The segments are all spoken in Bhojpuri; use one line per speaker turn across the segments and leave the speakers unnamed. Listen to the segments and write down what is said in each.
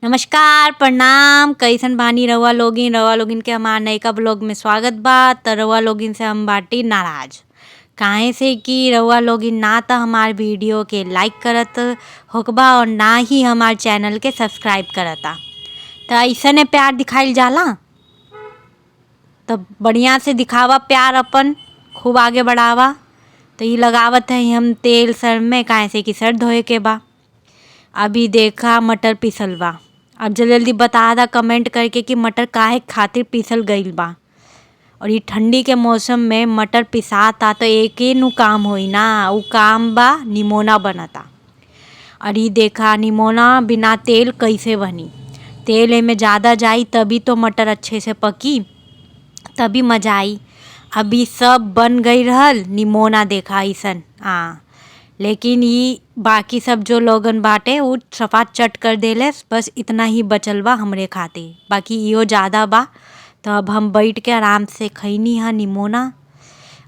नमस्कार, प्रणाम। कइसन बानी रउआ लोगिन? रउआ लोगिन के हमार नयका ब्लॉग में स्वागत बा। त रउआ लोगिन से हम बाटी नाराज, काहे से कि रउआ लोगिन ना त हमार वीडियो के लाइक करत होकबा और ना ही हमार चैनल के सब्सक्राइब करता। त ऐसने प्यार दिखाइल जाला? त बढ़िया से दिखावा प्यार अपन, खूब आगे बढ़ावा। त ई लगावत हई हम तेल सर में, काहे से कि सर धोए के बा। अभी देखा मटर पिसल बा। अब जल्दी जल्दी बता दा कमेंट करके कि मटर काहे खातिर पीसल गईल बा। और ये ठंडी के मौसम में मटर पिसाता तो एके नु काम होई ना, उ काम बा निमोना बनता। और ये देखा निमोना बिना तेल कैसे बनी। तेल एमे ज़्यादा जाई तभी तो मटर अच्छे से पकी, तभी मज़ा आई। अभी सब बन गई रहल निमोना, देखा ऐसन। हाँ, लेकिन ये बाकी सब जो लोगन बाटे उ सफा चट कर देले। बस इतना ही बचल बा हमरे खातिर, बाकी इहो ज़्यादा बा। तो अब हम बैठ के आराम से खैनी हा निमोना।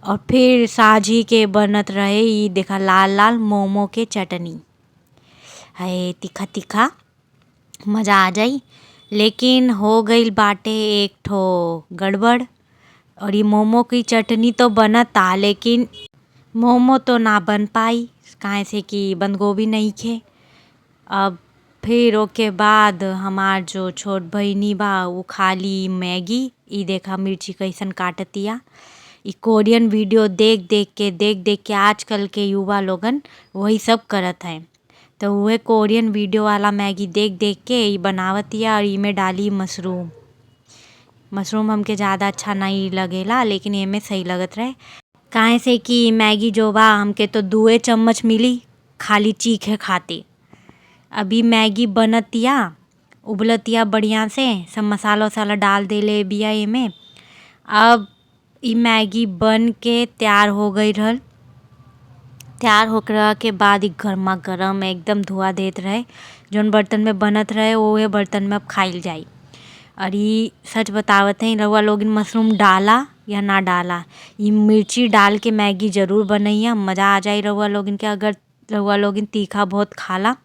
और फिर साझी के बनत रहे ई देखा लाल लाल मोमो के चटनी है, तीखा तीखा मज़ा आ जाई। लेकिन हो गईल बाटे एक ठो गड़बड़। और ये मोमो की चटनी तो बनता, लेकिन मोमो तो ना बन पाई, काहे से कि बंद गोभी नहीं खे। अब फिर ओके बाद हमार जो छोट बहिनी बा वो खाली मैगी। ई देखा मिर्ची कैसन काटतिया। ई कोरियन वीडियो देख देख के, देख देख के आजकल के युवा लोगन वही सब करत हैं। तो वह कोरियन वीडियो वाला मैगी देख देख के ई बनावतिया। और इमे डाली मशरूम। मशरूम हमके ज़्यादा अच्छा नहीं लगेला, लेकिन एमे सही लगत रहे। काहे से कि मैगी जो बा हमके तो 2 चम्मच मिली खाली चीखे खातिर। अभी मैगी बनतिया, उबलतिया बढ़िया से, सब मसाला वसाला डाल देले बिया एमे। अब ई मैगी बन के तैयार हो गई रहल। तैयार होकरा के बाद ई गर्मा गर्म एकदम धुआं देत रहे। जोन बर्तन में बनत रहे वही बर्तन में अब खाइल जाई। और ई सच बतावत हई रउआ लोगिन मशरूम डाला या ना डाला, ई मिर्ची डाल के मैगी ज़रूर बनैया, मज़ा आ जाई रउआ लोगिन के। अगर रउआ लोगिन तीखा बहुत खाला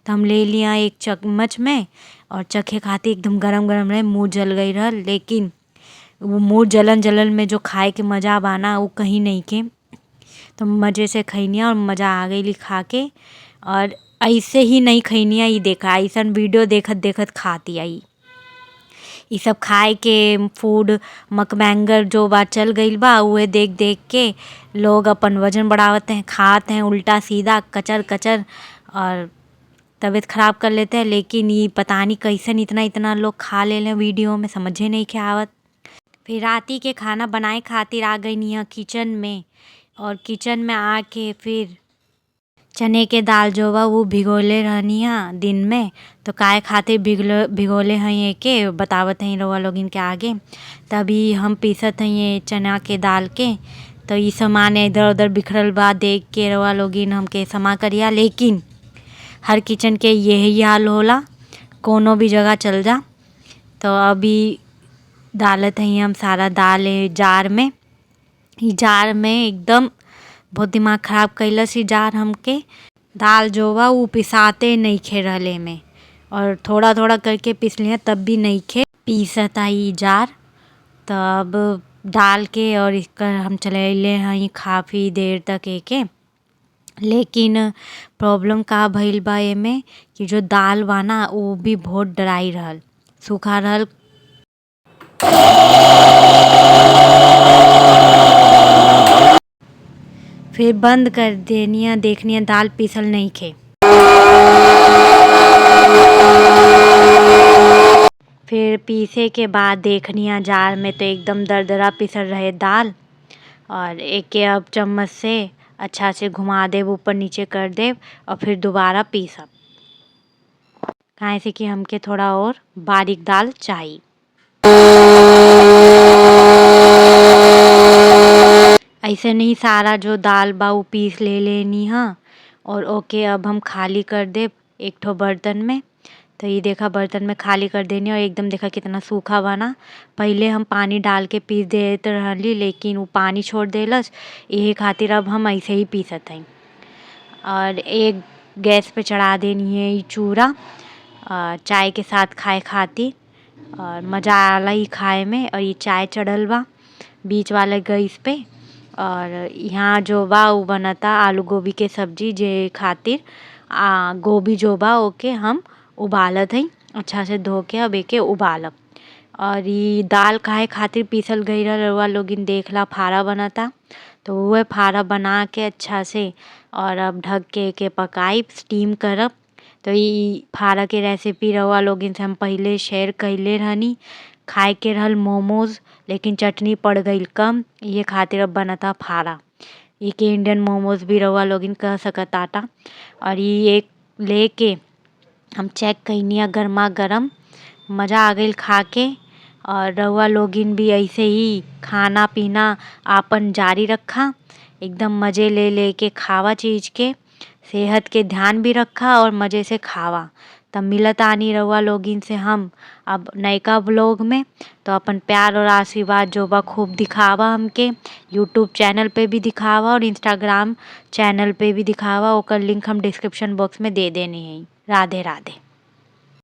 तो हम ले लिया एक चम्मच में और चखे खातिर एकदम गरम गरम रहे, मुँह जल गई रहल। लेकिन वो मुँह जलन जलन में जो खाए के मज़ा बा ना, वो कहीं नहीं के। तो मज़े से खैनिया और मज़ा आ गई खा के। और ऐसे ही नहीं खैनिया, ई देखा ऐसन वीडियो देखत देखत खाती आई। ई सब खाए के फूड मकबैंगर जो बा चल गईल बा, उहे देख देख के लोग अपन वजन बढ़ावत हैं, खात हैं उल्टा सीधा कचर कचर और तबीयत ख़राब कर लेते हैं। लेकिन ये पता नहीं कैसन इतना इतना लोग खा ले लें वीडियो में, समझे नहीं के आवत। फिर राती के खाना बनाए खातिर आ गई निया किचन में। और किचन में आके फिर चने के दाल जो बा वो भिगोले रहनिया दिन में, तो काहे खातिर भिगोले हैं के बतावत हैं रउआ लोगिन के आगे। तभी हम पीसत हैं ये चना के दाल के। तो ये सामान इधर उधर बिखरल बा, देख के रउआ लोगिन हमके क्षमा करिया। लेकिन हर किचन के यही हाल होला, कोनो भी जगह चल जा। तो अभी डालत हैं हम सारा दाल जार में। ई जार में एकदम बहुत दिमाग ख़राब कैलस ई जार हमके। दाल जो बा वो पिसाते नहीं खे रहले में, और थोड़ा थोड़ा करके पीस लिया तब भी नहीं खे पीसता ई जार। तब डाल के और इसका हम चलैले हैं काफ़ी देर तक एके। लेकिन प्रॉब्लम का भइल बा एमे कि जो दाल बा ना वो भी बहुत ड्राई रहल, सूखा रहल। फिर बंद कर देनिया, देखनिया दाल पीसल नहीं खे। फिर पीसे के बाद देखनिया जार में तो एकदम दरदरा पीसल रहे दाल। और एक के अब चम्मच से अच्छा से घुमा देब, ऊपर नीचे कर देब और फिर दोबारा पीसब, काहे से कि हमके थोड़ा और बारीक दाल चाहिए। ऐसे नहीं सारा जो दाल बा वो पीस ले लेनी हा। और ओके अब हम खाली कर देब एक ठो बर्तन में। तो ये देखा बर्तन में खाली कर देनी और एकदम देखा कितना सूखा बना। पहले हम पानी डाल के पीस देते रहली, लेकिन वो पानी छोड़ देलस, यही खातिर अब हम ऐसे ही पीसत हई। और एक गैस पे चढ़ा देनी है ये चूरा। चाय के साथ खाए खातिर और मजा आला इ खाए में और इ चाय चढ़ल बा बीच वाले गैस पे। और यहाँ जो बा उ बनता आलू गोभी के सब्जी जे खातिर गोभी जो बा ओके हम उबालत हई। अच्छा से धो के अब एके उबालब। और इ दाल काहे खातिर पीसल गईल ह रउआ लोगिन देखला फारा बनता। त उहे फारा बना के अच्छा से और अब ढक के एके पकाइब, स्टीम करब। त इ फारा के रेसिपी रउआ लोगिन से हम पहिले शेयर कइले रहनी। खाए के रहल मोमोज लेकिन चटनी पड़ गइल कम इहे खातिर अब बनता फारा। एके इंडियन मोमोज भी रउआ लोगिन कह सकताटा। और इ एक लेके हम चेक कईनी ह गरमा गरम मजा आ गइल खाके। और रउआ लोगिन भी अइसे ही खाना पीना आपन जारी रखा। एकदम मजे ले लेके खावा चीज के। सेहत के ध्यान भी रखा और मजे से खावा। त मिलतानी रउआ लोगिन से हम अब नयका व्लॉग में। त अपन प्यार और आशीर्वाद जो बा खूब दिखावा हमके। यूट्यूब चैनल पे भी दिखावा और इंस्टाग्राम चैनल पे भी दिखावा। ओकर लिंक हम डिस्क्रिप्शन बॉक्स में दे देनी हई। राधे राधे।